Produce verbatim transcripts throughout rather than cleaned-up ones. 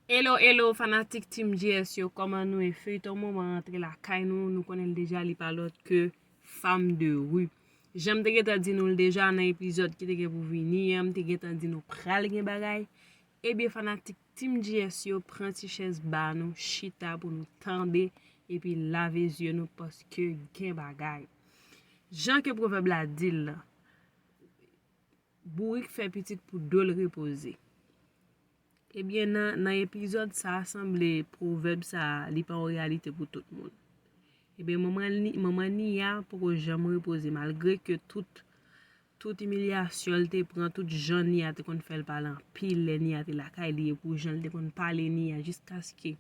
Hello, hello, fanatik Team G S yo, kòman nou ye? Feyton moman antre lakay nou, nou konnen l deja, li pa lòt ke Femme de rue. Jan m te gentan di nou l deja nan epizòd ki te gen pou vini an, m te gentan di nou pral gen bagay. Ebyen, fanatik Team G S yo, pran ti chèz ba nou, chita pou nou tande, epi lave zye nou paske gen bagay. Jan ke pwovèb la di l lan, bourik fè pitit pou do l repoze. Ebyen, nan, nan epizòd sa a, sanble pwovèb sa a, li pa yon reyalite pou tout moun. Ebyen, manman, Ni- manman Nia poko janm repoze, malgre ke tout, tout imilyasyon l te pran, tout jan Nia te konn fè l pale anpil, lè Nia te lakay li, e pou jan l te konn pale Nia, jiskaske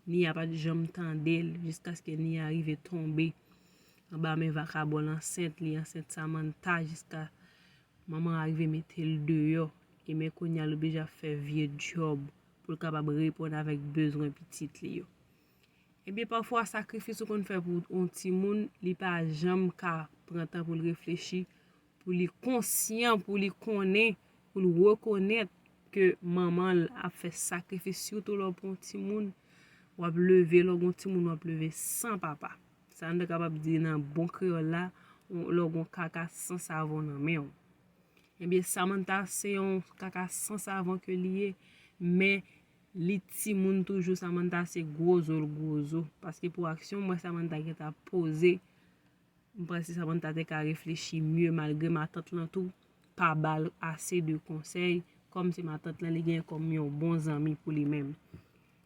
Nia pa t janm tande l, jiskaske Nia rive tonbe anba men vakabon l, ansent, li ansent Samantha, jiska manman an rive mete l deyò, e men kounye a l oblije ap fè vye djòb pou l kapab reponn avèk bezwen pitit li yo. Ebyen, pafwa, sakrifis ou konn fè pou yon timoun, li pa janm ka pran tan pou l reflechi, pou li konsyan, pou li konnen, pou l rekonèt ke manman l ap fè sakrifis, sitou lè w pran yon timoun, w ap leve, lè w gen yon timoun, w ap leve san papa. Sa n ta kapab di nan bon kreyòl la, lè w gen yon kaka san savon nan men w. Ebyen, Samantha se yon kaka san savon ke li ye, men li timoun toujou, Samantha se gwo zo l gwo zo. Paske pou aksyon m wè Samantha gentan poze, m panse Samantha te ka reflechi mye, malgre matant lan tou pa ba l ase de konsèy, kòm se matant lan li gen kòm yon bon zanmi pou li menm.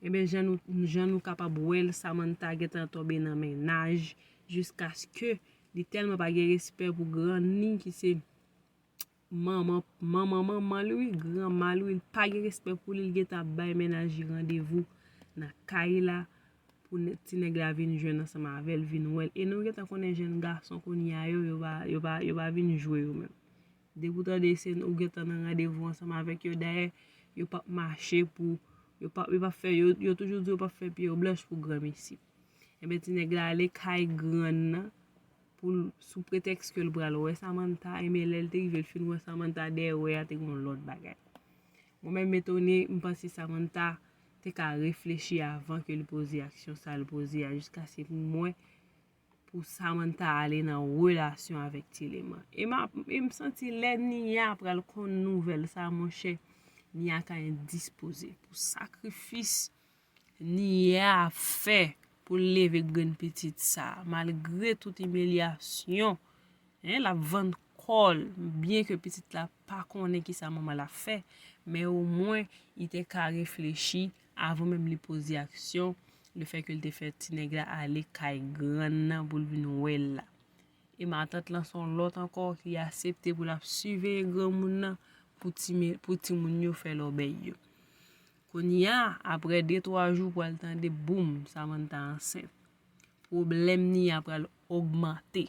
Ebyen, jan nou, jan nou kapab wè l, Samantha gentan tonbe nan mennaj, jiskaske li tèlman pa gen respè pou grann li, ki se manman, manman, manman l wi, granma l wi, li pa gen respè pou li, li gentan ap bay mennaj li randevou nan kay la, pou nè- ti nèg la vin jwenn ansanm avè l, vin wè l. E nou gentan konnen jèn gason kounye a yo, yo pa, yo pa, yo pa vin jwe yo menm. Depi w tande se ou gentan nan randevou ansanm avèk yo, dayè, yo p ap mache pou, yo p ap, yo p ap fè, yo, yo toujou di yo p ap fè pye yo blanch pou granmesi. Ebyen, ti nèg la ale kay grann nan, pou l, sou pretèks ke l pral wè Samantha, ebyen, lè l te rive, l fin wè Samantha, dèyè wè a te gen yon lòt bagay. Mwen menm, m etone, m panse Samantha te ka reflechi avan ke l poze aksyon sa l poze a, jiskaske pou mwen, pou Samantha ale nan relasyon avèk Tileman. E m ap- e m santi lè Nia pral konn nouvèl sa, monchè, Nia ka endispoze pou sakrifis Nia ap fè pou l leve grenn pitit sa, malgre tout imilyasyon, en, l ap vann kò l, byen ke pitit la pa konnen kisa manman l ap fè, men omwen li te ka reflechi avan menm li poze aksyon, lefètke l te fè ti nèg la ale kay grann nan pou l vin wè l la. E matant lan se yon lòt ankò ki aksepte pou l ap siveye granmoun nan pou ti, pou timoun yo fè lòbèy yo. Kounye a, apre de twa jou, pral tande boum, Samantha ansent. Pwoblèm Nia pral ogmante.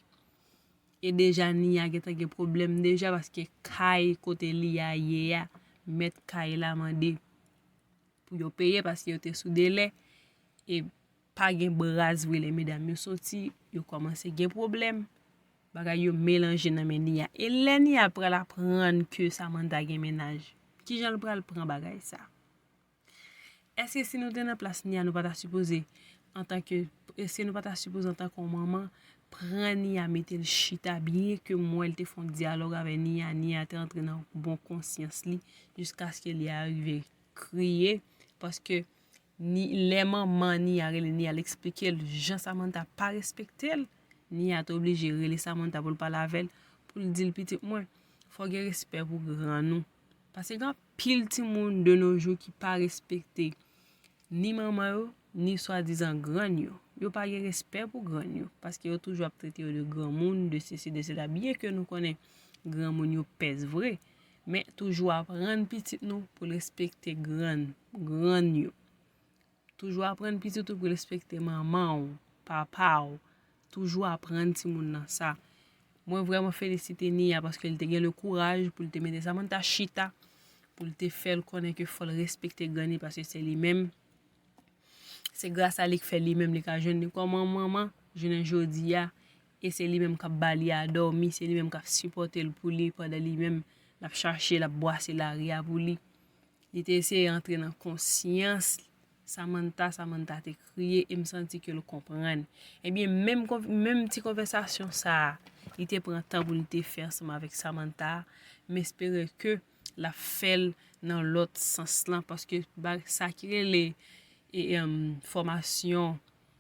E deja Nia gentan gen pwoblèm deja paske kay kote Nia ye a, mèt kay la mande pou yo peye paske yo te sou delè. E pa gen braz vre, lè medam yo soti, yo kòmanse gen pwoblèm. Bagay yo melanje nan men Nia. E lè Nia pral aprann ke Samantha gen mennaj, kijan l pral pran bagay sa? Èske si nou te nan plas Nia, nou pa ta sipoze, antanke, èske nou pa ta sipoze antanke yon manman, pran Nia, mete l chita, byen ke m wè l te fè yon dyalòg avè Nia, Nia te antre nan bon konsyans li, jiskaske li arive kriye, paske ni, lè manman Nia rele Nia, l eksplike l jan Samantha pa respekte l, Nia te oblije rele Samantha pou l pale avè l, pou l di l, pitit mwen, fò w gen respè pou grann ou. Paske gen anpil timoun de nos jours ki pa respekte ni manman yo, ni swadizan grann yo. Yo pa gen respè pou grann yo, paske yo toujou ap trete yo de granmoun, de sesi, de sela. Byen ke nou konnen granmoun yo pès vre, men toujou aprann pitit nou pou l respekte grann, grann yo. Toujou aprann pitit ou pou l respekte manman w, papa w. Toujou aprann timoun nan sa. Mwen vrèman felisite Nia paske l te gen le kouraj pou l te mete Samantha chita, pou l te fè l konnen ke fò l respekte grann li paske se li menm, se gras a li k fè li menm li ka jwenn li kòman manman jounen jodi a, e se li menm k ap ba li a dòmi, se li menm k ap sipòte l pou li pandan li menm l ap chache, l ap bwase lari a pou li. Li te eseye antre nan konsyans Samantha, Samantha te kriye e m santi ke l konprann. Ebyen, menm, menm ti konvèsasyon sa a, li te pran tan pou li te fè ansanm avèk Samantha. M espere ke l ap fè l nan lòt sans lan, paske sa ki rele e, um, fòmasyon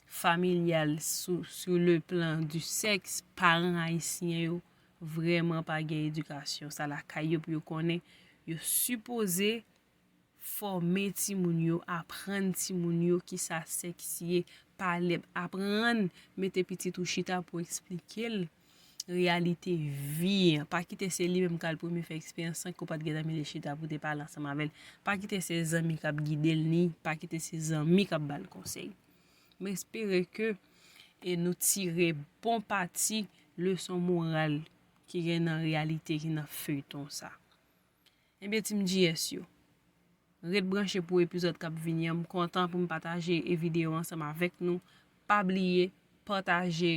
familyal sou, sou le plan du sexe, paran ayisyen yo vrèman pa gen edikasyon sa lakay yo pou yo konnen yo sipoze fòme timoun yo, aprann timoun yo kisa sèks ye, pa lè, aprann mete pitit ou chita pou eksplike l reyalite vi an. Pa kite se li menm k al premye fè eksperyans san ke w pa t gentan mete chita pou te pale ansanm avè l. Pa kite se zanmi k ap gide l ni pa kite se zanmi k ap ba l konsèy. M espere ke e nou tire bon pati leson moral ki gen nan reyalite ki nan feyton sa. Ebyen, Team G S yo, ret branche pou epizòd k ap vini an. M kontan pou m pataje e videyo ansanm avèk nou. Pa bliye pataje,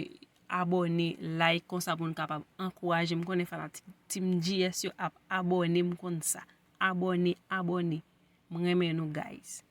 abòne, like, konsa pou n kapab ankouraje. M konnen fanatik Team G S yo ap abòne, m konn sa. Abòne, abòne. M renmen nou, guys.